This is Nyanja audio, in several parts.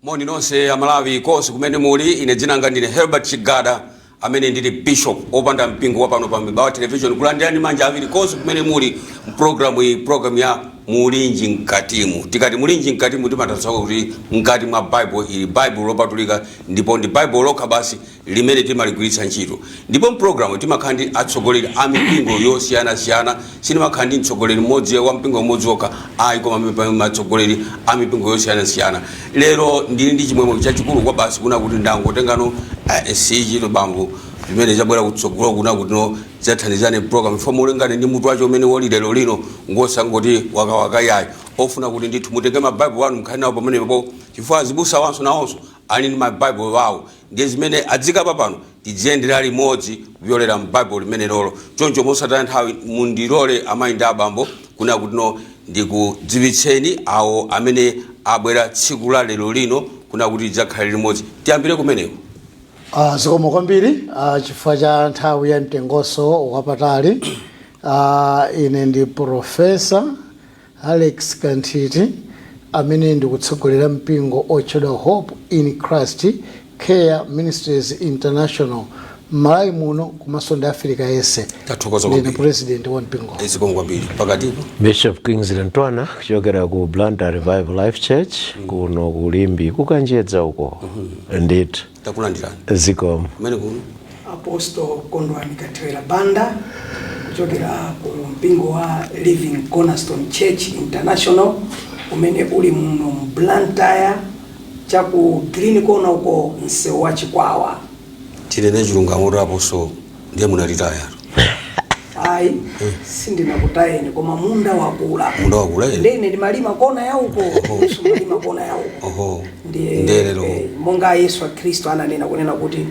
Moni nonse Amalawi konse kumene muli. Ine dzina langa ndine Herbert Chigada, amene ndili bishop opanda mpingo wa pano pa Mibawa Television, kulandirani manja awiri konse kumene muli mpulogalamu iyi, program ya Mulinji Mkatimu. Tikati Mulinji Mkatimu, timatanthauza kuti mkati mwa Bible ili Bible lopatulika, ndipo ndi Bible lokha basi limene timaligwiritsa ntchito. Ndipo mpulogalamu timakhala ndi atsogoleri a mipingo yosiyanasiyana. Sitimakhala ndi mtsogoleri mmodzi wa mpingo mmodzi wokha ayi, koma matsogoleri a mipingo yosiyanasiyana. Lero ndili ndi chimwemwe chachikulu kwa basi kuna kuti ndangotengano sichito bambo zimene zabwera kutsogolo kuna kuti no zathandizane program fo molingana ndi mutu wacho umene woli lero lino, ngosangoti wakawaka yayi, ofuna kuti ndithu mutenge mabaibulo anu, mukhale nawo pamenepo, chifukwa azibusa wanso nawonso ali ndi mabaibulo wawo. Ndiye zimene adzikapa pano tidziyendera limodzi kupyolera m'Baibulo limene lolo. Choncho mosataya nthawi, mundilole amayi ndi abambo kuna kuti no ndikudziwitseni awo amene abwera tsiku la lero lino kuna kuti tidzakhale limodzi. Tiyambire kumeneko. Zikomo kwambiri. Chifukwa cha nthawi ya mtengoso wapatali, ine ndi Professor Alex Kanthiti, amene ndikutsogolera mpingo otchedwa Hope in Christ Care Ministries International m'Malawi muno komanso ndi Africa yense. Tathokoza Ndine kwambiri. president wa mpingo. Zikomo kwambiri. Pakatipo? Bishop Kingsley Ntwana, kuchokera ku Blantyre Revival Life Church, kuno kulimbi kukanjedza uko ndithu. Takulandirani. Zikomo. Kumene kuno? Apostle Kondwani Kathewera Banda, kuchokera ku mpingo wa Living Cornerstone Church International umene uli muno mu Blantyre, chaku Green Corner uko, msewu wa Chikwawa. Tinene chilungamo kuti apostle ndiye munatitaya. Ayi, sindinakutayeni, koma munda wakula. Munda wakula, eh? Ndene ndimalima kona yauko, sumalima kona yauko. Ndiye lero. Monga Yesu Khristu ananena kunena kuti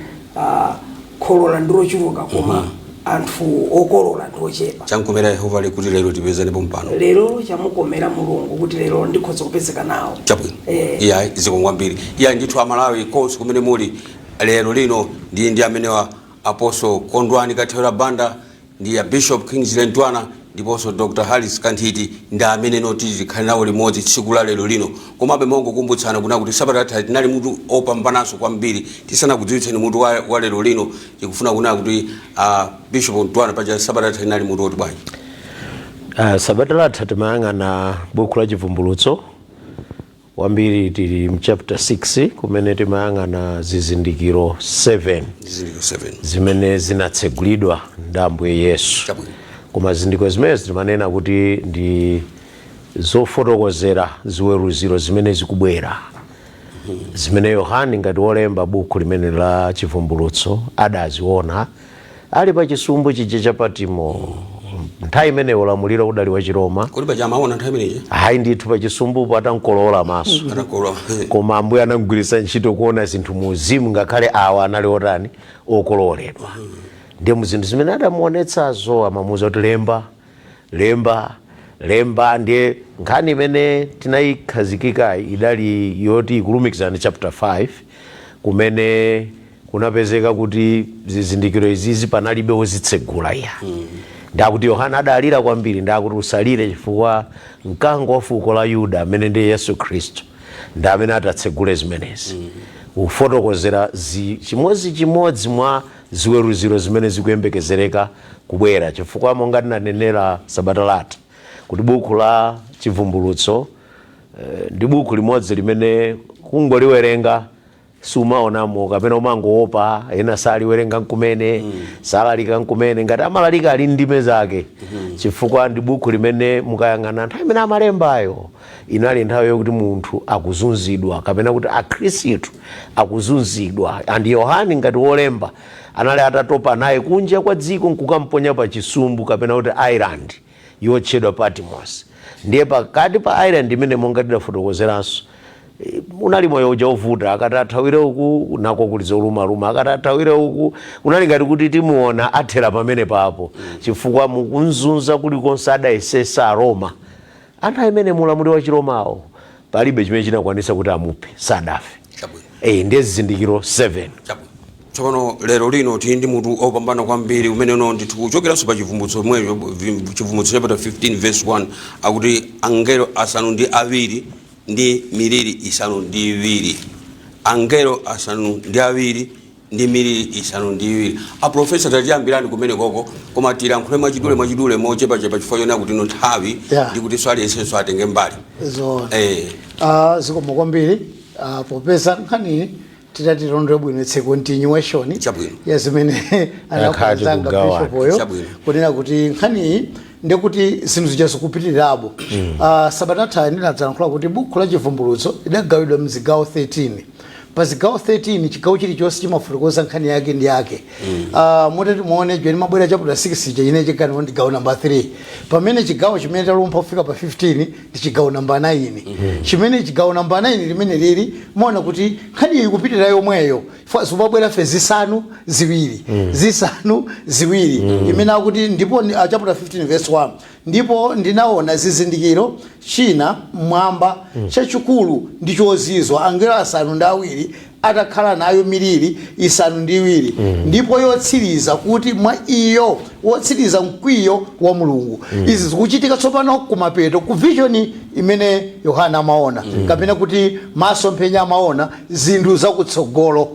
kholola ndilochuluka, koma anthu okolola ndiochepa. Chankomera Yehova ali kuti lero tipezane pompano. Lero chamukomera Mulungu kuti lero ndikhoza kupezeka nawo. Chabwino. Eh. Iya, zikomo kwambiri. Iya ndithu, Amalawi konse kumene muli, lero lino ndi amenewa, Apostle Kondwani Kathewera Banda ndi ya Bishop Kingsley Ntwana ndiponso Dr Harris Kanthiti, ndi amene noti tikhale nawo limodzi tsiku la lero lino. Komabe mongokumbutsana kuna kuti sabata yatha tinali mutu opambananso kwambiri. Tisanakudziwitseni mutu wa lero lino, tikufuna kuna kuti Bishop Ntwana, paja sabata yatha tinali mutu woti bwanji? Sabata latha timayang'ana buku la Chivumbulutso kwambiri. Tili mchapter 6, kumene timayang'ana zizindikiro 7. Zizindikiro 7. Zimene zinatsegulidwa ndi Ambuye Yesu. Koma zizindikiro zimene timanena kuti ndi zofotokozera ziweruziro zimene zikubwera, zimene Yohani ngati wolemba buku limene la Chivumbulutso adaziona ali pa chisumbu chija cha Patimo, nthawi imene ulamuliro udali wa Chiroma. Kodi paja amaona nthawi imeneyi? Hayi ndithu, pa chisumbupo atankolola maso. Atakolola. Koma Ambuye anamgwiritsa ntchito kuona zinthu mu uzimu, ngakhale awa anali otani, okololedwa. Ndiye mu zinthu zimene adamuonetsazo amamuwuza kuti lemba, lemba, lemba. Ndiye nkhani imene tinayikhazikikayi idali yoti ikulumikizana chapter 5, kumene kunapezeka kuti zizindikiro izizi panalibe wozitsegula iya. Ndakuti Yohana adalira kwambiri, ndakuti usalire, chifukwa mkango wa fuko la Yuda, amene ndiye Yesu Khristu, ndi amene atatsegule zimenezi, kufotokozera chimodzimodzi mwa ziweruziro zimene zikuyembekezereka kubwera. Chifukwa monga tinanenera sabata latha kuti buku la Chivumbulutso ndi buku limodzi limene kungoliwerenga sumaonamo kapena umangoopa. Ena saliwerenga nkumene, salalika nkumene, ngati amalalika ali ndime zake, chifukwa ndi buku limene mukayang'ana nthawi imene amalembayo inali nthawi yokuti munthu akuzunzidwa, kapena kuti Akhristu akuzunzidwa, and Yohani ngati wolemba anali atatopa naye kunja kwa dziko nkukamponya pa chisumbu, kapena kuti island yotchedwa Patmos. Ndiye pakati pa island imene, monga tidafotokozeranso, unali moyo uja ovuta. Akati athawire uku, nako kuli zolumaluma. Akati athawire uku, kunali ngati kuti timuona athera pamene papo, chifukwa mukunzunza kulikonse adayesesa Aroma anthu amene mulamuliro wa Chiromawo, palibe chimene chinakwanisa kuti amuphe, sadafe. Chabwino. Ndiye zizindikiro 7. Chabwino. Tsopano lero lino tili ndi mutu opambana kwambiri umene uno ndithu kuchokeranso pa Chivumbulutso mweyo, Chivumbulutso chapter 15 verse 1, akuti angelo asanu ndi awiri ndi miliri isanu ndi iwiri. Angelo asanu ndi awiri ndi miliri isanu ndi iwiri. Aprofesa, tatiyambirani kumene koko, koma tilankhule mwachidule mwachidule, mochepachepa, chifukwa chonena kuti ino nthawi ndi kuti aliyensenso atenge mbali. Zoona. Zikomo kwambiri. Popeza nkhani titati tilondole bwino, it's a continuation ya zimene anakonzanga kugawana. bishopoyo, kunena kuti nkhaniyi ndekuti zinthu zija zikupitirirapo. Sabata yatha ndinadzalankhula kuti buku la Chivumbulutso lidagawidwa mzigawo 13. Pa zigawo 13, chigawo chilichonse chimafotokoza nkhani yake ndi yake. Motati muone chimene mabwera chapter 6 chine chigano ndi gawo namba 3, pamene chigawo chimene talumpha kufika pa 15 ndi chigawo namba 9. Chimene chigawo namba 9 limene lili, muona kuti nkhani iyi ikupitirira yomweyo. Zimabwera fe zisanu ziwiri, zisanu ziwiri, imene akuti ndipo chapter 15 verse 1, "Ndipo ndinaona zizindikiro china mmwamba, chachikulu ndi chozizwa, angelo asanu ndi awiri atakhala nayo miliri isanu ndi iwiri, ndipo yotsiriza kuti mwa iyo wotsiriza mkwiyo wa Mulungu." Izi zikuchitika tsopano kumapeto ku vision imene Yohana amaona, kapena kuti masomphenya amaona zinthu zakutsogolo.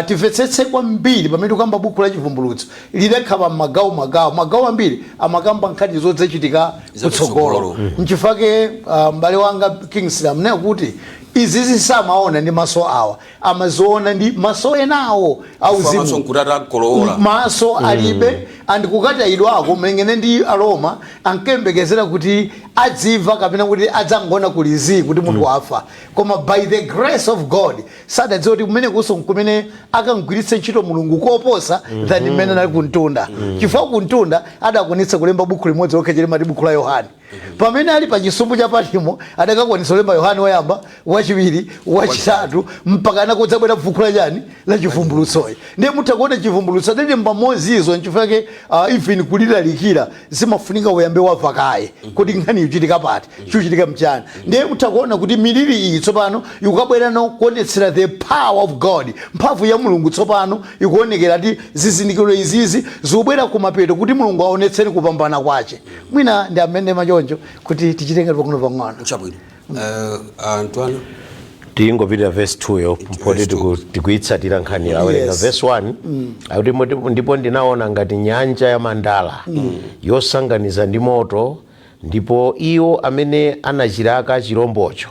Timvetsetse kwambiri pamene tikamba buku la Chivumbulutso, lidakhala m'magawo magawo magawo ambiri, amakamba nkhani zodzachitika kutsogolo. Zakutsogolo. Nchifake m'bale wanga Kingsley amunena kuti izi zisamaona ndi maso awa, amaziona ndi maso enawo maso auzimu. Nkuti atakolowola. Maso alibe andikukatayidwako mlengene ndi Aroma ankembekezera kuti adzimva kapena kuti adzangona kulizi kuti munthu wafa, koma by the grace of God sadadziwa kuti kumene kuso kumene akangwiritse ntchito Mulungu koposa than mmene anali kuntunda, chifukwa kuntunda adakwanitsa kulemba buku limodzi lokha limati buku la Yohane. Pamene ali pa chisumbu cha Patimo adakakwanitsa kulemba Yohane woyamba, wachiwiri, wachitatu, mpaka anakudzabwera buku la chani, la Chivumbulutsoyi. Ndiye mutha kuona Chivumbulutso adalemba mozizo. Nchifukwa even kulilalikira zimafunika uyambe wamva kaye kuti nkhani ikuchitika pati, chikuchitika mchani. Ndiye mutha kuona kuti miliri iyi tsopano ikukabwera no kuonetsera the power of God, mphamvu ya Mulungu tsopano ikuonekera ti zizindikiro izizi zikubwera kumapeto kuti Mulungu aonetsere kupambana kwace. Mwina ndi amene machoncho kuti tichite ngati pang'ono pang'ono. Chabwino. Antoine. Tingopita verse 2 yo poti tikuyitsatira nkhani awerenga. Verse 1 akuti, "Ndipo ndinaona ngati nyanja ya mandala yosanganiza ndi moto, ndipo iwo amene anachilaka chirombocho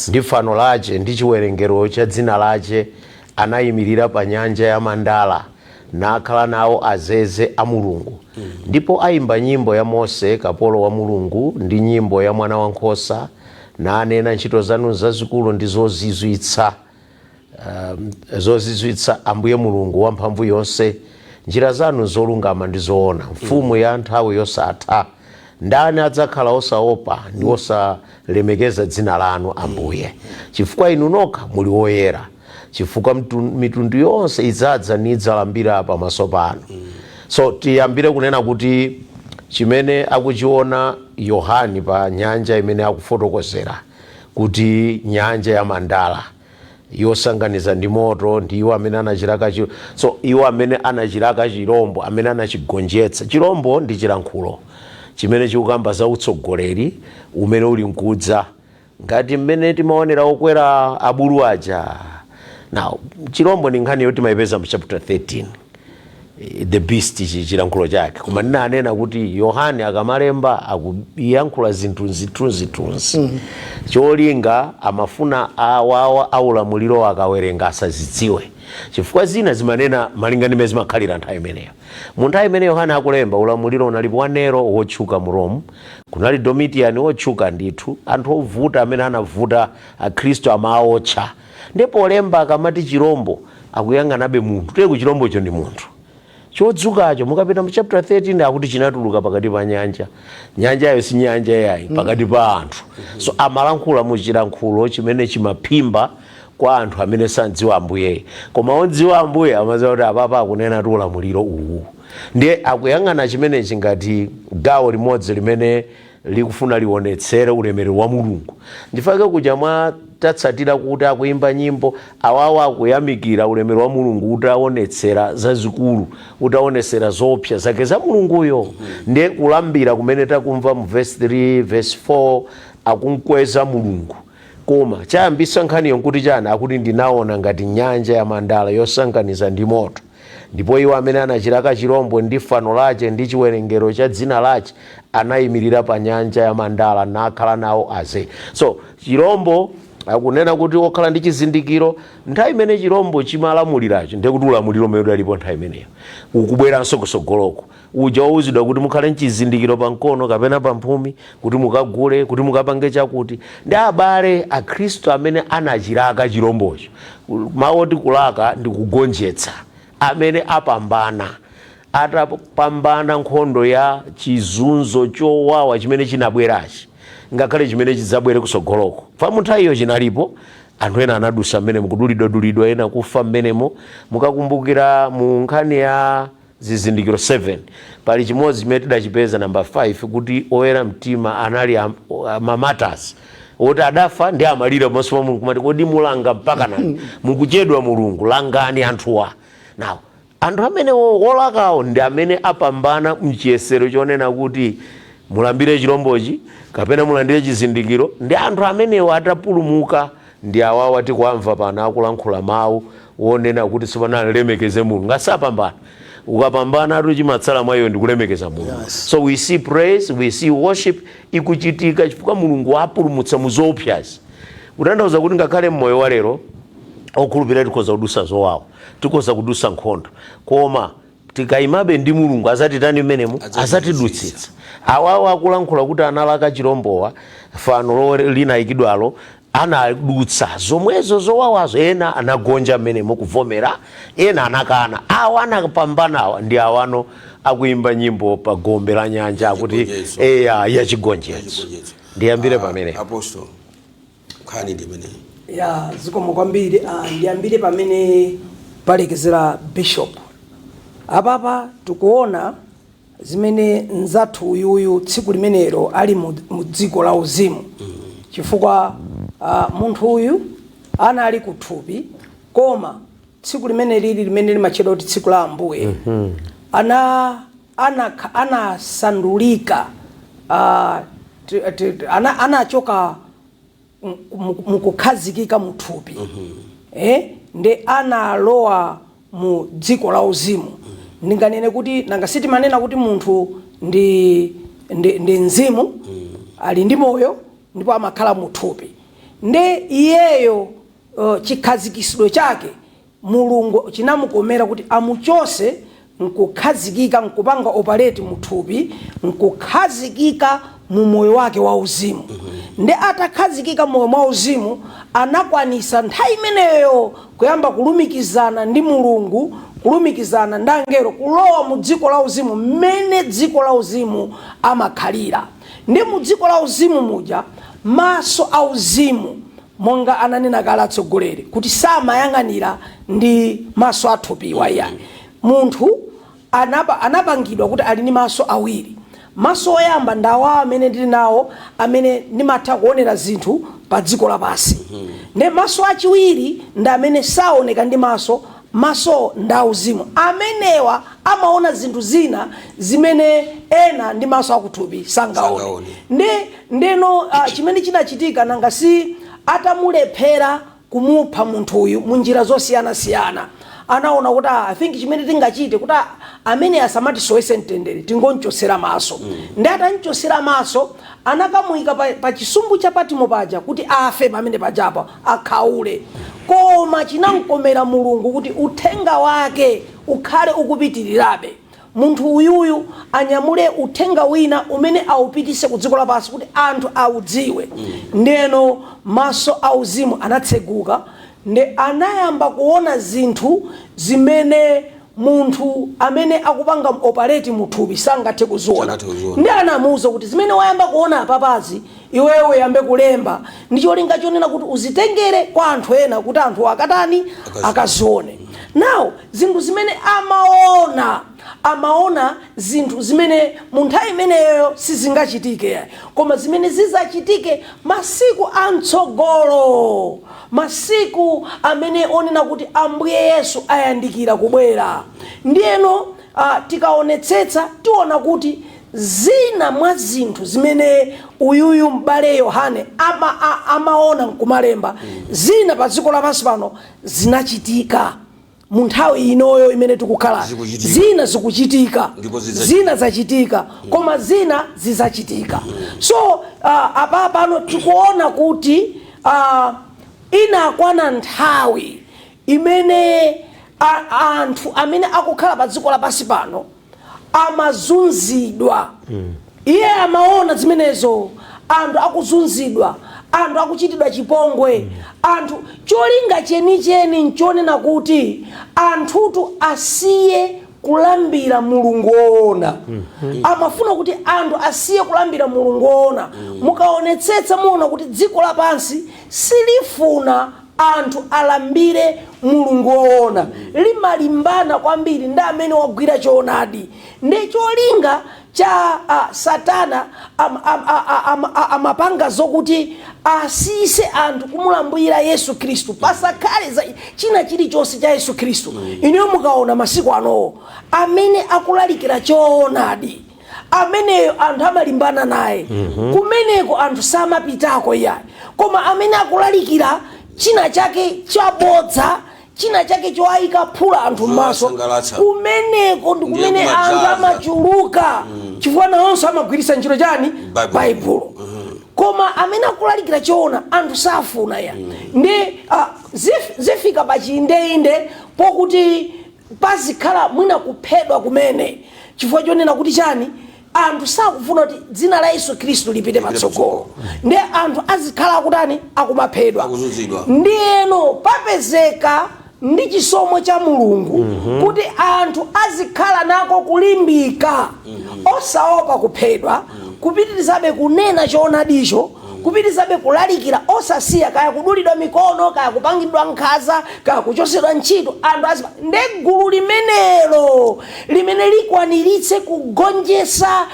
ndi fano lache ndi chiwerengero cha dzina lache anayimirira pa nyanja ya mandala, nakhala nawo azeze a Mulungu, ndipo ayimba nyimbo ya Mose kapolo wa Mulungu ndi nyimbo ya Mwana wankhosa, nanena, ntchito zanu zazikulu ndi zozizwitsa, zozizwitsa, Ambuye Mulungu wamphamvu yonse. Njira zanu zolungama ndi zoona, mfumu ya nthawi yosatha. Ndani adzakhala osaopa ndi osalemekeza dzina lanu, Ambuye? Chifukwa inu nokha muli woyera. Chifukwa mitundu yonse idzadza nidzalambira pamaso panu." So tiyambire kunena kuti chimene akuchiona Yohani pa nyanja imene akufotokozera kuti nyanja ya mandala yosanganiza ndi moto, ndi iwo amene anachilaka so iwo amene anachilaka chirombo, amene anachigonjetsa chirombo, ndi chilankhulo chimene chikukamba za utsogoleri umene uli mkudza, ngati mmene timaonera okwera abulu aja. Now chirombo ndi nkhani yoti timayipeza mu chapter 13, the beast, chilankhulo chake. Koma ndinanena kuti Yohane akamalemba akuyankhula zinthu zithunzithunzi, cholinga amafuna awawa aulamuliro akawerenga asazidziwe, chifukwa zina zimanena malinga ndi mmene zimakhalira nthawi imeneyo. Mu nthawi imene Yohane akulemba, ulamuliro unalipo wa Nero wotchuka mu Rome, kunali Domitian wotchuka ndithu, anthu ovuta amene anavuta Akhristu amaotcha. Ndipo polemba akamati chirombo akuyang'anabe munthu, tiye ku chirombocho ndi munthu chodzukacho. Mukapita mu chapter 13 akuti chinatuluka pakati pa nyanja. Nyanjayo si nyanja yayi, pakati pa anthu. So amalankhula mu chilankhulo chimene chimaphimba kwa anthu amene sadziwa Ambuye, koma odziwa Ambuye amadziwa kuti apapa akunena ti ulamuliro uwu. Ndiye akuyang'ana chimenechi ngati gawo limodzi limene likufuna lionetsere ulemerero wa Mulungu. Ndifake kuja mwa tatsatira kuti akuimba nyimbo awawa akuyamikira ulemerero wa Mulungu utaonetsera zazikulu, utaonetsera zoopsa zake za Mulunguyo. Ndiye kulambira kumene takumva mu verse 3, verse 4, akunkweza Mulungu. Koma chayambisa nkhaniyo nkuti chani? Akuti ndinaona ngati nyanja ya mandala yosanganiza ndi moto, ndipo iwo amene anachilaka chirombo ndi fano lache ndi chiwerengero cha dzina lache anayimirira pa nyanja ya mandala, nakhala nawo aze. So chirombo akunena kuti okhala ndi chizindikiro. Nthawi imene chirombo chimalamuliracho, ndiye kuti ulamuliro umene udalipo nthawi imeneyo ukubweranso kusogoloko, uja wouzidwa kuti mukhale mchizindikiro pa mkono kapena pa mphumi, kuti mukagule, kuti mukapange chakuti. Ndi abale akhristu amene anachilaka chirombocho. Mawu oti kulaka ndi kugonjetsa. Amene apambana, atapambana nkhondo ya chizunzo chowawa chimene chinabwerachi, ngakhale chimene chidzabwere kusogoloko, pa munthawi iyo chinalipo. Anthu ena anadusa mmenemo, kudulidwadulidwa, ena kufa mmenemo. Mukakumbukira mu nkhani ya zizindikiro 7, pali chimodzi chimene tidachipeza, namba 5, kuti oyera mtima anali ma martyrs oti adafa ndi amalira pamaso pa Mulungu, kumati, "Kodi mulanga mpaka nani? Mukuchedwa Mulungu, langani anthuwa." Now anthu amene wolakawo ndi amene apambana mchiyesero chonena kuti mulambire chirombochi kapena mulandire chizindikiro. Ndi anthu amenewo atapulumuka ndi awawa tikuamva pano akulankhula mawu wonena kuti tsopano alemekeze Mulungu. Asapambana, ukapambana atu chimatsala mwa iwe ndikulemekeza Mulungu. So we see praise, we see worship ikuchitika chifukwa Mulungu wapulumutsa mu zoopsazi. Kutanthauza kuti ngakhale mmoyo wa lero okhulupirira tikhoza kudusa zowawa, tikhoza kudusa nkhondo, koma tikayimabe ndi Mulungu azatitani mmenemo? Azatidutsitsa. Awawa akulankhula kuti analaka chirombowa, fano linayikidwalo, anadutsa zomwezo zowawazo. Ena anagonja mmenemo kuvomera, ena anakana. Awa anapambanawa ndi awano akuimba nyimbo pa gombe la nyanja akuti Yachigonjetso. eya, yachigonjetso. Yachigonjetso. Ndiyambire pamene. Apostle, nkhani ndi imeneyi. Ya, zikomo kwambiri. Ndiyambire pamene palekezera bishop. Apapa tikuona zimene nzathu uyuyu tsiku limenelo ali mu dziko la uzimu, chifukwa munthu uyu anali kuthupi, koma tsiku limene lili limene limatchedwa kuti tsiku la Ambuye anasandulika, anachoka mukukhazikika muthupi, ndi analowa mu dziko la uzimu. Ndinganene kuti nanga sitimanena kuti munthu ndi mzimu, ali ndi moyo ndipo amakhala muthupi? Ndi iyeyo chikhazikisidwe chake Mulungu chinamukomera kuti amuchose nkukhazikika, nkupanga operate muthupi, nkukhazikika mu moyo wake wa uzimu. Ndi atakhazikika moyo mwa uzimu, anakwanisa nthawi imeneyo kuyamba kulumikizana ndi Mulungu, kulumikizana ndi angelo, kulowa mu dziko la uzimu mmene dziko la uzimu amakhalira. Ndi mu dziko la uzimu muja, maso auzimu, monga ananena kale atsogoleri, kuti samayang'anira ndi maso athupiwa iyani. Munthu anapangidwa kuti ali ndi maso awiri. Maso oyamba ndi awa amene ndili nawo, amene ndimatha kuonera zinthu pa dziko lapansi. Ndi maso achiwiri ndi amene saoneka ndi maso, maso ndi auzimu. Amenewa amaona zinthu zina zimene ena ndi maso akuthupi sangaone. Sangaone. Ndi ndeno chimene chinachitika, nanga si atamulephera kumupha munthuyu mu njira zosiyanasiyana, anaona kuti I think chimene tingachite kuti amene asamatisowese mtendere, tingonchotsera maso. Ndi atanchotsera maso, anakamuyika pa chisumbu cha Patimo paja kuti afe pamene pajapo, akhaule. Koma chinamkomera Mulungu kuti uthenga wake ukhale ukupitirirabe, munthu uyuyu anyamule uthenga wina umene awupitise ku dziko lapansi kuti anthu awudziwe. Ndeno maso auzimu anatseguka, ndi anayamba kuona zinthu zimene munthu amene akupanga operate muthupi sangathe kuziona. Sangathe kuziona. Ndi anamuwuza kuti zimene wayamba kuona apapazi, iweyo uyambe kulemba ndi cholinga chonena kuti uzitengere kwa anthu ena kuti anthu akatani? Akazione. Now zinthu zimene amaona, amaona zinthu zimene mu nthawi imeneyo sizingachitike, koma zimene zizachitike masiku amtsogolo, masiku amene onena kuti Ambuye Yesu ayandikira kubwera. Ndiyeno tikaonetsetsa tiona kuti Zina mwa zinthu zimene uyuyu m'bale Yohane amaona nkumalemba, zina pa dziko lapansi pano zinachitika mu nthawi inoyo imene tikukhala. Zikuchitika. Zina zikuchitika, Ndipo zidzachitika. zina zachitika, koma zina zidzachitika. So apa pano tikuona kuti inakwana nthawi imene anthu amene akukhala pa dziko lapansi pano amazunzidwa. Iye amaona zimenezo, anthu akuzunzidwa, anthu akuchitidwa chipongwe, anthu cholinga chenicheni nchonena kuti anthutu asiye kulambira Mulungu woona. Amafuna kuti anthu asiye kulambira Mulungu woona. Mukaonetsetsa muona kuti dziko lapansi silifuna anthu alambire Mulungu woona, limalimbana kwambiri ndi amene wagwira choonadi. Ndi cholinga cha Satana amapanga zokuti asiyise anthu kumulambira Yesu Khristu, pasakhale za china chilichonse cha Yesu Khristu. Inuyo mukaona masiku anowo amene akulalikira choonadi, ameneyo anthu amalimbana naye, kumeneko anthu samapitako iyayi. Koma amene akulalikira china chake chabodza, china chake choayika phula anthu m'maso, Zowasangalatsa. kumeneko ndi Ndiye kumene anthu kumadzaza. amachuluka, chifukwa nawonso amagwiritsa ntchito chani? Baibulo. Baibulo. Koma amene akulalikira choona anthu safuna ya. Ndi zifika pa chindeinde pokuti pazikhala mwina kuphedwa kumene, chifukwa chonena kuti chani? Anthu sakufuna kuti dzina la Yesu Khristu lipite patsogolo, ndi anthu azikhala akutani? Akumaphedwa, Akuzunzidwa. Ndiyeno papezeka ndi chisomo cha Mulungu kuti anthu azikhala nako kulimbika, osaopa kuphedwa, kupitirizabe kunena choonadicho, kupitirizabe kulalikira, osasiya, kaya kudulidwa mikono, kaya kupangidwa nkhanza, kaya kuchosedwa ntchito, anthu azipa. Ndi gulu limenelo limene likwaniritse kugonjetsa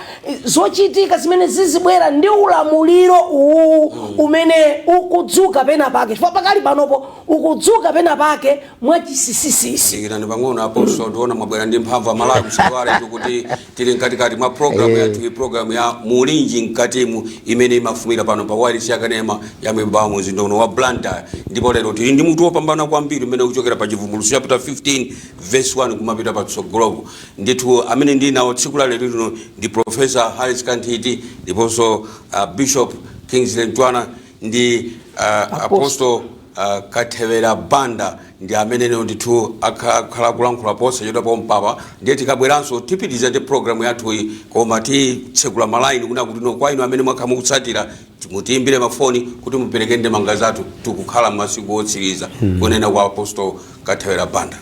zochitika zimene zizibwera ndi ulamuliro uwu umene ukudzuka pena pake, chifukwa pakali panopo ukudzuka pena pake mwachisisisisi. Dikirani pang'ono, apostle, tiona mwabwera ndi mphamvu. Amalawi, msaiwale kuti tili mkatikati mwa programu yathu, programu ya Mulinji Mkatimu, imene imafumira pano pa wireless yakanema ya Mibawa mzinda uno wa Blantyre. Ndipo lero tili ndi mutu wopambana kwambiri umene ukuchokera pa Chivumbulutso chapter 15 verse 1 kumapita patsogolopo. Ndithu amene ndili nawo tsiku la lero lino ndi Professor Harris Kanthiti, ndiponso Bishop Kingsley Mtwana ndi Apostle Kathewera Banda, ndi ameneyo ndithu akhala kulankhula posachedwa pompapa. Ndiye tikabweranso tipitiriza ndi programu yathuyi, koma titsekula malaini kuna kuti no kwa inu amene mwakhala mukutsatira, mutiyimbire mafoni kuti mupereke ndemanga zathu. Tikukhala masiku otsiriza, kunena kwa Apostle Kathewera Banda.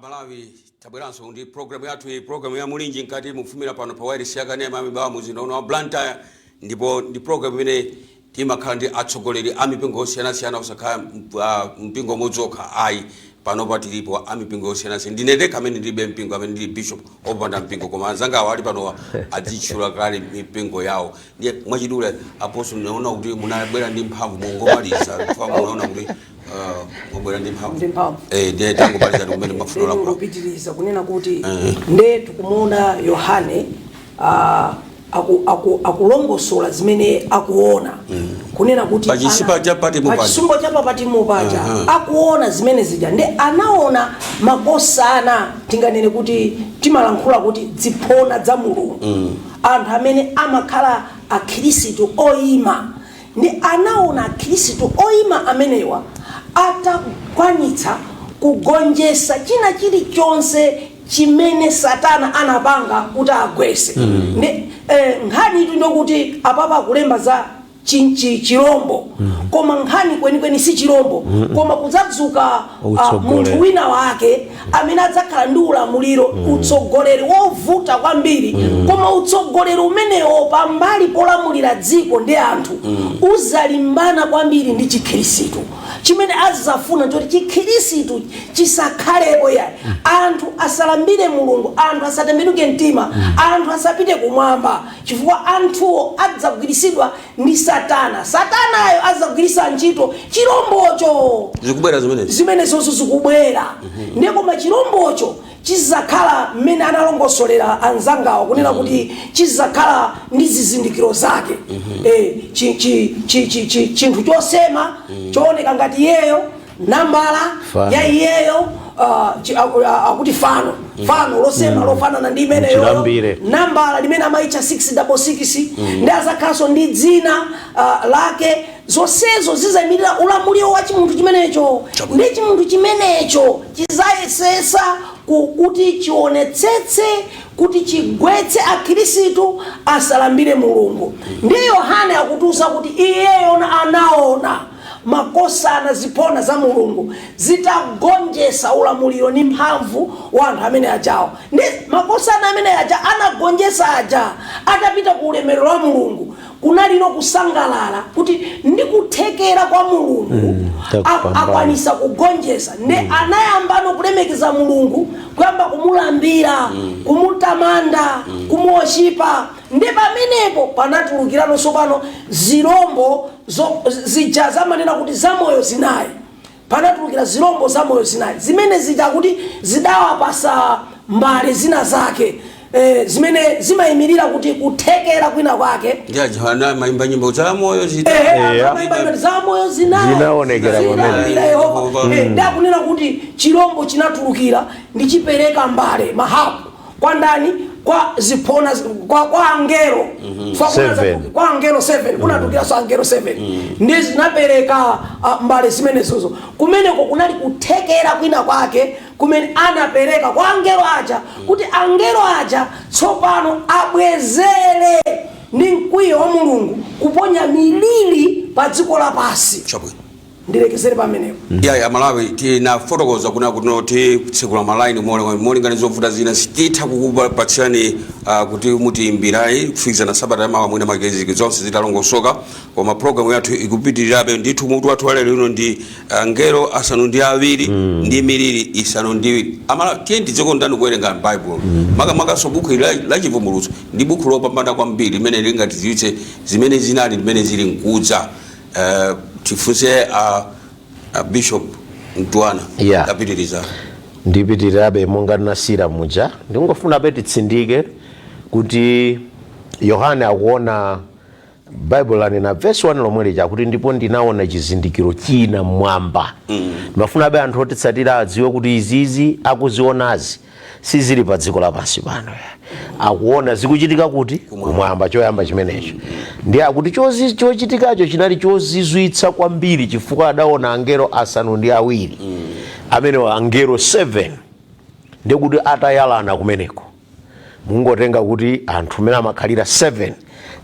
Malawi, tabweranso ndi programu yathu iyi, programu ya Mulinji Mkati, mufumira pano pa wireless yakanema Mibawa muzinda uno wa Blantyre. Ndipo ndi programu imene timakhala ndi atsogoleri a mipingo osiyanasiyana, osakhala mpingo umodzi okha ayi. Panopa tilipo a mipingo osiyanasiyana. Ndine ndekha amene ndilibe mpingo, amene ndili bishop opanda mpingo, koma anzangawo ali panowa adzitchula kale mipingo yawo. Ndiye mwachidule, apostle, naona kuti munabwera ndi mphamvu, mungomaliza, chifukwa munaona kuti mwabwera ndi mphamvu. Ndi mphamvu. Ndiye tangomalizani kumene mafuna Ndinu lankhula. kupitiriza kunena kuti nde tikumuona Yohane Akulongosola zimene akuona, kunena kuti Pachisipa cha Patimo paja. Pachisumbu cha Patimo paja akuona zimene zija, ndi anaona makosana, tinganene kuti timalankhula kuti ziphona za Mulungu, anthu amene amakhala akhirisitu oyima. Ndi anaona akhirisitu oyima amenewa atakwanitsa kugonjetsa china chilichonse chimene Satana anapanga kuti agwese. Ndi nkhani itu ndokuti apapa akulemba za chirombo, koma nkhani kwenikweni si chirombo, koma kudzadzuka Utsogoleri. munthu wina wake amene adzakhala ndi ulamuliro, utsogoleri wovuta kwambiri. Koma utsogoleri umenewo, pambali polamulira dziko ndi anthu, uzalimbana kwambiri ndi Chikhirisitu. Chimene azafuna choti Chikhirisitu chisakhalepo yayi, anthu asalambire Mulungu, anthu asatembenuke mtima, anthu asapite kumwamba, chifukwa anthuwo adzagwirisidwa ndi Satana. Satanayo adzagwirisa ntchito chirombocho. Zikubwera zimenezi. Zimene zonso zikubwera. Ndiye koma chirombocho chizakhala mmene analongosolera anzangawo, kunena kuti chizakhala ndi zizindikiro zake, chinthu chosema chooneka ngati iyeyo, nambala Fano. ya iyeyo, akuti fano losema lofanana ndi imeneyo, Mchilambire. nambala limene amayitcha 666, ndi azakhalanso ndi dzina lake. Zonsezo zizayimirira ulamuliro wa chimunthu chimenecho. Ndi chimunthu chimenecho chizayesesa kuti chionetsetse kuti chigwetse akhirisitu asalambire Mulungu. Ndiye Yohane akutiuza kuti iyeyo anaona makosana, ziphona za Mulungu, zitagonjesa ulamuliro ndi mphamvu wa anthu amene ajawo. Ndi makosana amene aja anagonjesa aja atapita ku ulemerero wa Mulungu, kunalino kusangalala kuti ndi kuthekera kwa Mulungu Takupambana. akwanisa kugonjesa. Ndi anayambano kulemekeza Mulungu, kuyamba kumulambira, kumutamanda, kumuworshipa. Ndi pamenepo panatulukiranso pano zirombo zija zamanena kuti zamoyo zinayi. Panatulukira zirombo zamoyo zinayi zimene zija kuti zidawapasa mbale zina zake, zimene zimayimirira kuti kuthekera kwina kwake. Ndi aja mayimba nyimbo za moyo zita. Amaimba zamoyo zinayi Zinaonekera pamene. zilambira Yehova. Yehova. Ndakunena kuti chirombo chinatulukira ndichipereka mbale, mahapu, kwa ndani? Kwa ziphona, kwa angelo. Seven. Kwa angelo 7. Kunatulukiranso angelo 7, ndi zinapereka mbale zimenezozo. Kumeneko kunali kuthekera kwina kwake kumene anapereka kwa angelo aja, kuti angelo aja tsopano abwezere ndi mkwiyo wa Mulungu kuponya miliri pa dziko lapasi. Chabwino. Ndilekezere pamenepo. Ya, Malawi, tinafotokoza kuna kuti titsekula malaini molingana zovuta zina. Sititha kukupatsirani kuti mutiyimbirayi kufikizana sabata yamawa, mwina magezi zonse zitalongosoka, koma programu yathu ikupitirirabe ndithu. Mutu wathu walero lino ndi angelo asanu ndi awiri ndi miliri isanu ndi iwiri. Amalawi, tiye tidzikondani kuwerenga Baibulo, makamakaso buku la Chivumbulutso. Ndi buku lopambana kwambiri limene lingatidziwitse zimene zinali, limene zili nkudza. Tifunse Bishop Mtuana. Apitiriza. Ndipitirirabe monga ndinasiyira muja. Ndingofunabe titsindike kuti Yohane akuona, Baibulo lanena verse 1 lomwe lija kuti, "Ndipo ndinaona chizindikiro china mmwamba." Ndimafunabe anthu otitsatira adziwe kuti izizi akuzionazi sizili pa dziko lapansi pano, akuona zikuchitika kuti? Kumwamba. Choyamba chimenecho. Ndi akuti chochitikacho chinali chozizwitsa kwambiri, chifukwa adaona angelo asanu ndi awiri amenewa, angelo 7, ndikuti atayalana kumeneko, mungotenga kuti anthu amene amakhalira 7.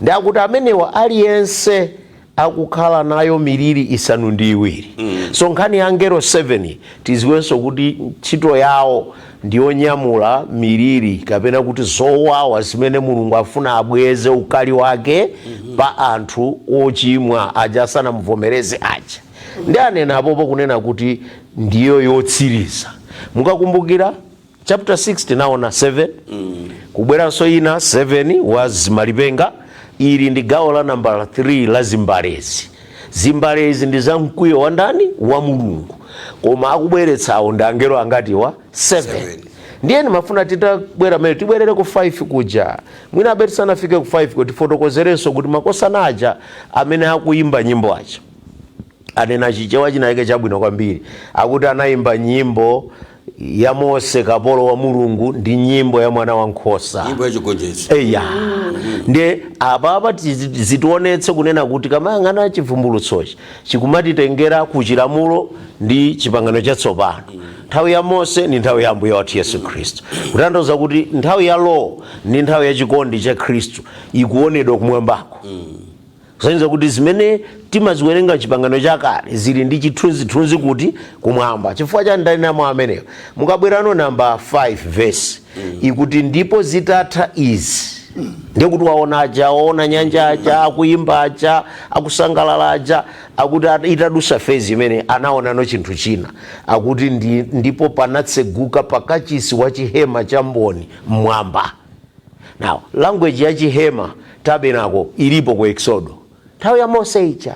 Ndi akuti amenewa aliyense akukhala nayo miliri isanu ndi iwiri. So nkhani ya angelo 7, tiziwenso kuti ntchito yawo ndiyonyamula miliri, kapena kuti zowawa zimene Mulungu afuna abweze ukali wake pa anthu ochimwa aja asanamuvomereze aja. Ndi anena apopo kunena kuti ndiyo yotsiriza. Mukakumbukira chapter 6, tinaona 7, kubweranso ina 7 wa zimalipenga. Ili ndi gawo la nambala 3 la zimbalezi. Zimbalezi ndi za mkwiyo wa ndani? Wa Mulungu. Koma akubweretsawo ndi angelo angatiwa? 7. Ndiye ndimafuna titabwera mene tibwerere ku 5 kuja, mwina abe tisanafike ku 5, kuti tifotokozerenso kuti makosana aja amene akuyimba nyimbo aja anena Chichewa chinayike chabwino kwambiri. Akuti anayimba nyimbo ya Mose kapolo wa Mulungu ndi nyimbo ya Mwana wa Nkhosa. Nyimbo yachigonjetso. Eya, ndiye apapa zitionetse kunena kuti kamayang'ana Chivumbulutsochi chikumatitengera ku chilamulo ndi Chipangano Chatsopano. Nthawi ya Mose ndi nthawi ya Ambuye wathu Yesu Khristu, kutanthauza kuti nthawi ya law ndi nthawi ya chikondi cha Khristu ikuonedwa kumwambako, kusonyeza kuti zimene timaziwerenga Chipangano Chakale zili ndi chithunzithunzi kuti kumwamba. Chifukwa cha ndanenamo ameneyo, mukabwerano namba 5 verse ikuti, "Ndipo zitatha izi," ndiye kuti waona aja, waona nyanja aja, akuyimba aja, akusangalala aja, akuti itadusa phase imene anaonano chinthu china. Akuti ndipo panatseguka pakachisi wa chihema cha mboni mmwamba. Now, language ya chihema, tabernacle, ilipo ku Exodo, nthawi ya Mose ija.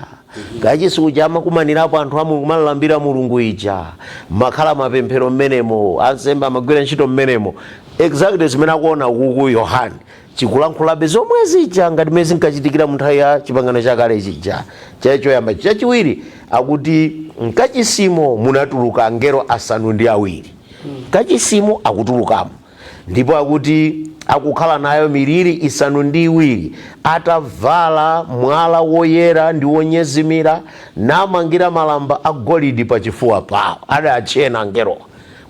Kachisi uja amakumanirapo anthu a Mulungu, malambira Mulungu ija, makhala mapemphero mmenemo, ansembe amagwira ntchito mmenemo. Exactly zimene akuona ukuku Yohane chikulankhulabe zomwe zija ngati mmene zinkachitikira mu nthawi ya Chipangano Chakale chija. Choyamba. Chachiwiri, akuti mkachisimo munatuluka angelo asanu ndi awiri. Kachisimo akutulukamo, ndipo akuti akukhala nayo miliri isanu ndi iwiri, atavala mwala woyera ndi wonyezimira, namangira malamba agolidi pachifuwa pawo. Adachena angelowa,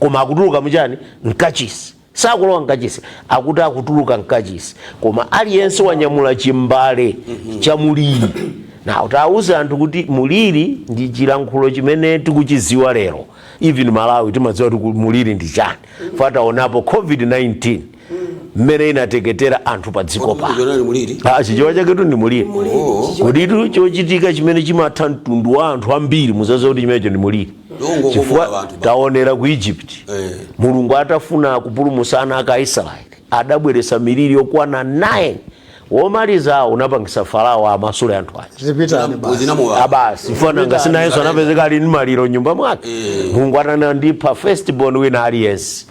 koma akutuluka muchani? Mkachisi. Sakulowa mkachisi, akuti akutuluka mkachisi, koma aliyense wanyamula chimbale cha muliri. Na utawuza anthu kuti muliri ndi chilankhulo chimene tikuchiziwa lero. Even Malawi timadziwa kuti muliri ndi chani, fataonapo COVID-19 mmene inateketera anthu pa dziko pano. Jonani muliri. Ah, Chichewa chaketu ndi muliri. Oh. Kuditu chochitika chimene chimatha mtundu wa anthu ambiri, muzaza kuti chimenecho ndi muliri. Ndongo Chifukwa komola anthu ba. taonera ku Egypt, Mulungu atafuna kupulumutsa ana ake Aisraeli adabweretsa miliri yokwana 9. Womalizawo unapangisa Farao amasule anthu aja. Zipitani basi. Zinamuwa. Abasi fana ngasinayenso anapezeka ali ndi maliro nyumba mwake. Mulungu atanena, "Ndipha firstborn wina aliyense,"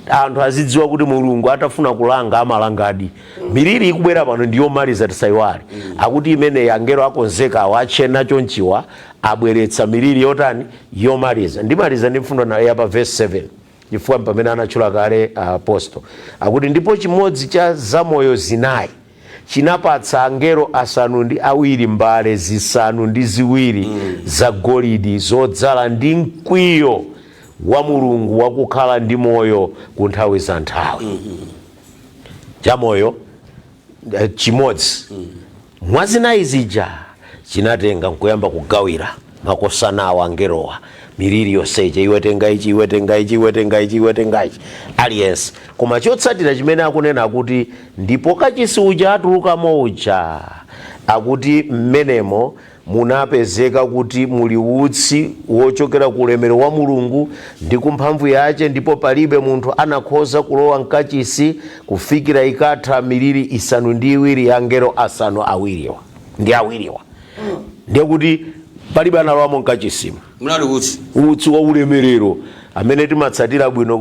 anthu azidziwa kuti Mulungu atafuna kulanga amalangadi. Miliri ikubwera pano ndiyomaliza, tisayiwale. Akuti imene angelo akonzeka awo achena chonchiwa abweretsa miliri yotani? Yomaliza. Ndimaliza ndi mfundo nayo yapa verse 7, chifukwa pamene anatchula kale apostle, akuti ndipo chimodzi cha zamoyo zinayi chinapatsa angelo asanu ndi awiri mbale zisanu ndi ziwiri zagolidi zodzala ndi mkwiyo wa Mulungu wakukhala ndi moyo ku nthawi za nthawi. Chamoyo chimodzi mwa zinayi zija chinatenga nkuyamba kugawira makosanawo angelowa miliri yonseja: iwe tenga ichi, iwe tenga ichi, iwe tenga ichi, iwe tenga ichi, aliyense. Koma chotsatira chimene akunena kuti ndipo kachisi uja atulukamo uja, akuti mmenemo munapezeka kuti muli utsi wochokera ku ulemero wa Mulungu ndi ku mphamvu yace, ndipo palibe munthu anakhoza kulowa mkachisi kufikira ikatha miliri isanu ndi iwiri ya angelo asanu awiriwa ndi awiriwa. Ndiye kuti palibe analowamo mkachisimo. Munali utsi. Utsi wa ulemerero amene timatsatira bwino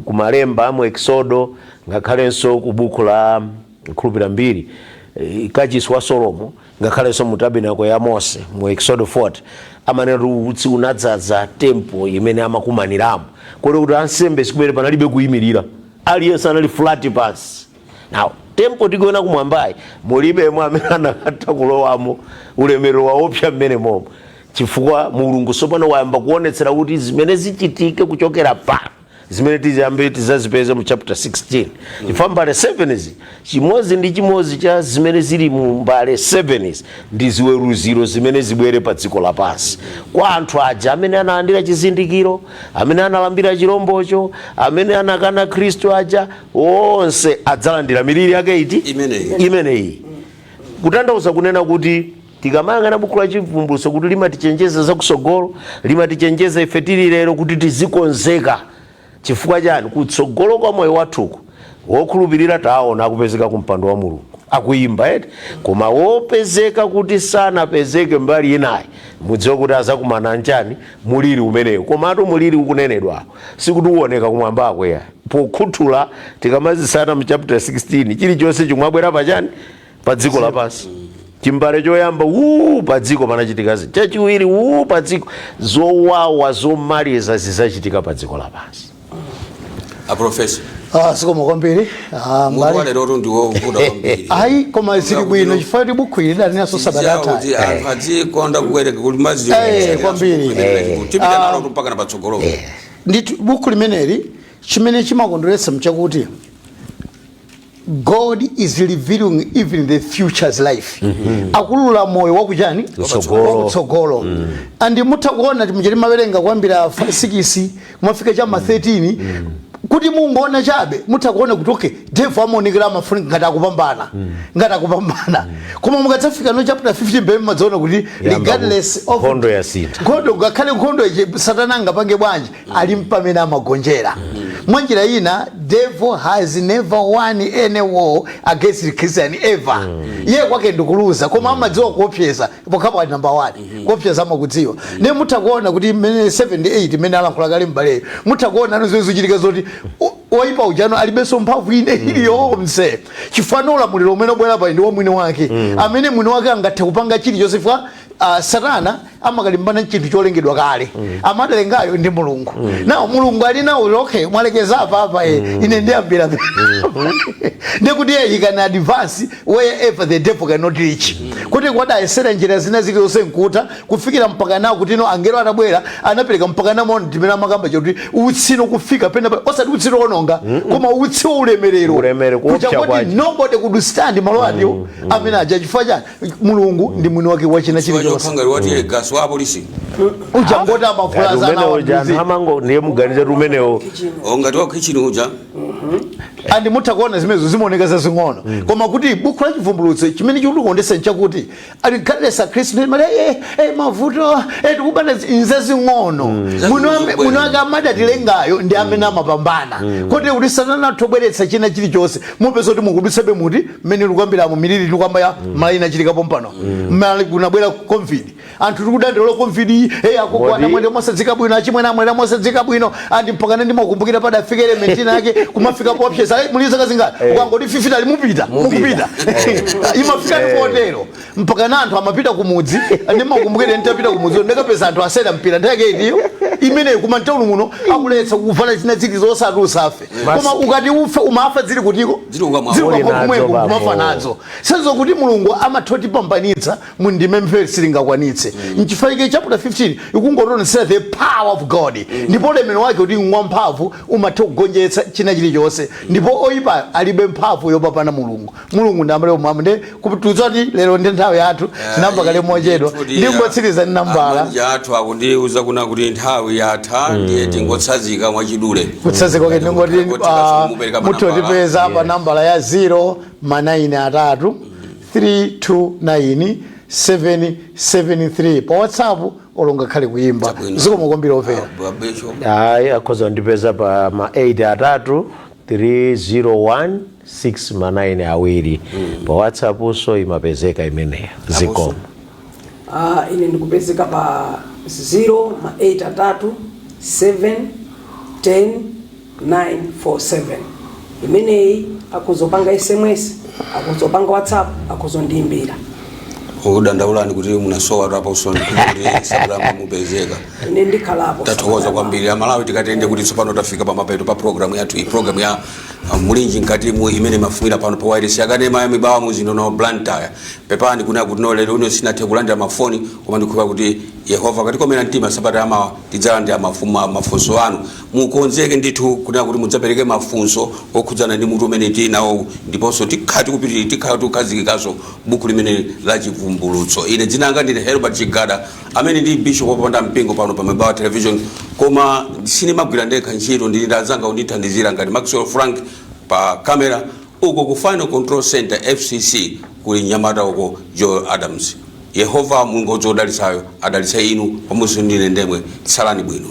ku malemba mu Exodo, ngakhalenso ku buku la Nkhulupira Mbiri, kachisi wa Solomo, ngakhalenso mu tabernacle ya Mose mu Exodo 40, amanena kuti utsi unadzaza temple imene amakumaniramo, kodi kuti ansembe sikumene panalibe kuyimirira, aliyense anali flat pansi. Now, temple tikuona kumwambayi mulibemo amene anakatha kulowamo, ulemerero waopsa mmene momo, chifukwa Mulungu sopano wayamba kuonetsera kuti zimene zichitike kuchokera pano, zimene tiziyambe tizazipeza mu chapter 16, chifukwa mbale 7 izi, chimodzi ndi chimodzi cha zimene zili mu mbale 7 izi ndi ziweruziro zimene zibwere pa dziko lapansi kwa anthu aja amene analandira chizindikiro, amene analambira chirombocho, amene anakana Khristu aja. Onse adzalandira miliri yake iti? Imeneyi. Imeneyi. Kutanthauza kunena kuti tikamayang'ana buku la Chivumbulutso kuti limatichenjeza zakusogolo, limatichenjeza ife tili lero kuti tizikonzeka. Chifukwa chani? Kutsogolo kwa moyo wathuku, wokhulupirira taona akupezeka ku mpando wa Mulungu. Akuyimba eti, koma wopezeka kuti sanapezeke mbali inayi, mudziwe kuti azakumana nchani? Muliri umenewu. Komatu muliri ukunenedwawo sikuti uwoneka kumwambako ya pokhuthula. Tikamazisana mu chapter 16, chilichonse chimwabwera pachani? Pa dziko lapansi. Chimbale choyamba uu pa dziko panachitika, chachiwiri uu pa dziko, zowawa zomaliza zizachitika pa dziko lapansi. Aprofesa. Ah, zikomo kwambiri. Ah, Mutu wa mbale. Lerotu ndiwovuta kwambiri. Ayi, koma zili bwino chifukwa kuti buku ili lidalinso sabata kuti yathayi. Anthu adzikonda kuwerenga kuti mazi Kwambiri. Tipita nalo mpaka na patsogolo. Ndithu, buku limeneli chimene chimakondweretsa mchakuti God is revealing even the future's life. Akulula moyo wakuchani? Kutsogolo. Wakutsogolo. And mutha kuona muchiti mawerenga kuyambira 6 kumafika chama 13, kuti mungoona chabe mutha kuona kuti okay, devil amaonekera, amafunika ngati akupambana, ngati akupambana. Koma mukadzafika no chapter 15 pamene madzaona kuti Yamba regardless of nkhondo yasintha. Nkhondo, ngakhale nkhondo ichi, Satana angapange bwanji, ali mpamene amagonjera. Mwanjira ina, devil has never won any war against the Christian ever. Iye kwake ndikuluza, koma amadziwa kuopseza pokhapo ali number one. Kuopseza amakudziwa. Ndiye mutha kuona kuti mmene 78 mmene alankhula kale mbaleyo, mutha kuona ano zimene zikuchitika zoti oyipa ujano alibenso mphamvu ine iliyonse, chifukwa ulamuliro umene ubwera pa ndi wa mwini wake, amene mwini wake angathe kupanga chilichonse, chifukwa Satana amakalimbana chinthu cholengedwa kale, amadalengayo ndi Mulungu. Nawo Mulungu ali nawo, okay, mwalekeza apa apa, ine ndiyambira. Ndikuti he can advance wherever the devil cannot reach, kuti kwadayesera njira zina zilizonse nkuta kufikira mpaka nawo kuti ino angelo atabwera anapereka mpaka namona timene amakamba chakuti utsino kufika pena osati utsino ononga, koma utsi wa ulemerero. Ulemerero, kuopsa Kucha kuti kwache. nobody could stand malo atiwo amene aja. Chifukwa chani? Mulungu ndi mwini wake wachina chilichonse. Chokhangali wati gaso wa apolisi. Uja ngoti Ngati amavulaza. umene uja anthu amango, ndiye muganize kuti umenewo. Ngati wa kitchen uja. Andi mutha kuona zimenezo zimaoneka zazing'ono, koma kuti buku la Chivumbulutso chimene chikutikondesa nchakuti regardless akhristu mati mavuto tikubana nzazing'ono, mwini wake amadatilengayo ndi amene amapambana, koti kuti Satana atobweretsa china chilichonse, mupeza kuti mukudutsabe muti mmene tikuyambiramo miliri, tikuyamba ya malaini achitikapo mpano. Mmali kunabwera COVID, anthu tikudandaula COVID, akukwana mwende mosadzika bwino, achimwene amwene mosadzika bwino. Andi mpakana ndimakumbukira padafika element yake kumafika poopseza, muli zaka zingati? Ukangoti 50 ali mupita, mukupita. Imafika ndi potero mpakana anthu amapita kumudzi. Ndimakumbukira nditapita kumudzi, ndakapeza anthu asera mpira nthake itiyo imeneyi. Kuma mtauni muno akuletsa kuvala china zili zosati usafe, koma ukati ufe umafa zili kutiko? Zili kukamwa. Zili Uli kukamwa nadzo kumweko babo. kumafa nadzo. Senzo kuti Mulungu amathotipambanitsa mundime mphere silingakwanitse. Nchifukwa chapter 15 ikungotionetsera the power of God, ndipo ulemero wake kuti ngwamphamvu, umatha kugonjetsa china chilichonse, ndipo oyipa alibe mphamvu yopambana Mulungu. Mulungu ndi amene umwamba. Ndi kutiuza kuti lero ndi nthawi yathu, tinamba kale mochedwa. Ndingotsiriza ndi nambala. Amanja athu akundiuza kuna kuti nthawi yatha, ndiye tingotsanzika mwachidule. Kutsanzika kwake ndingoti Kuti mupereka manambala. mutotipeza pa nambala ya 0 ma 9 atatu 329 773 pa WhatsApp olo ngakhale kuyimba. Chabwino. Zikomo kwambiri ofera. Ah, Bishop. Ayi, akhoza kundipeza pa ma 8 atatu 301 6 ma 9 awiri. Pa WhatsApp so imapezeka imeneyo. Zikomo. Ah, ine ndikupezeka pa 0 ma 8 atatu 7 10 947. Imeneyi akuzopanga SMS, akuzopanga WhatsApp, akuzondiimbira. Kudandaulani kuti munasowa apo, kuti sabulamba mupezeka. Ine ndikhalapo. Tathokoza kwambiri. Amalawi, tikatende kuti tsopano tafika pamapeto pa programu yathu iyi, programu ya Mulinji Mkatimu, imene imafumira pano pa wireless yakanema ya Mibawa muzinda wa Blantyre. Pepani kuna kuti no lero uno sinathe kulandira mafoni, koma ndikhupa kuti Yehova akatikomera mtima, sabata yamawa tidzalandira mafunso anu. Mukonzeke ndithu kunena kuti mudzapereke mafunso okhudzana ndi mutu umene tili nawo, ndiponso tikhala tikupitiri, tikhala tikukhazikikaso buku limene la Chivumbulutso. Ine dzina langa ndine Herbert Chigada, amene ndi bishop wopanda mpingo pano pa Mibawa Television, koma sindimagwira ndekha ntchito, ndili ndi anzanga kundithandizira ngati Maxwell Frank pa kamera uko ku Final Control Center, FCC, kuli nyamata uko Joel Adams. Yehova Mulungu wodalitsayo adalitse inu pamodzi ndine ndemwe. Tsalani bwino.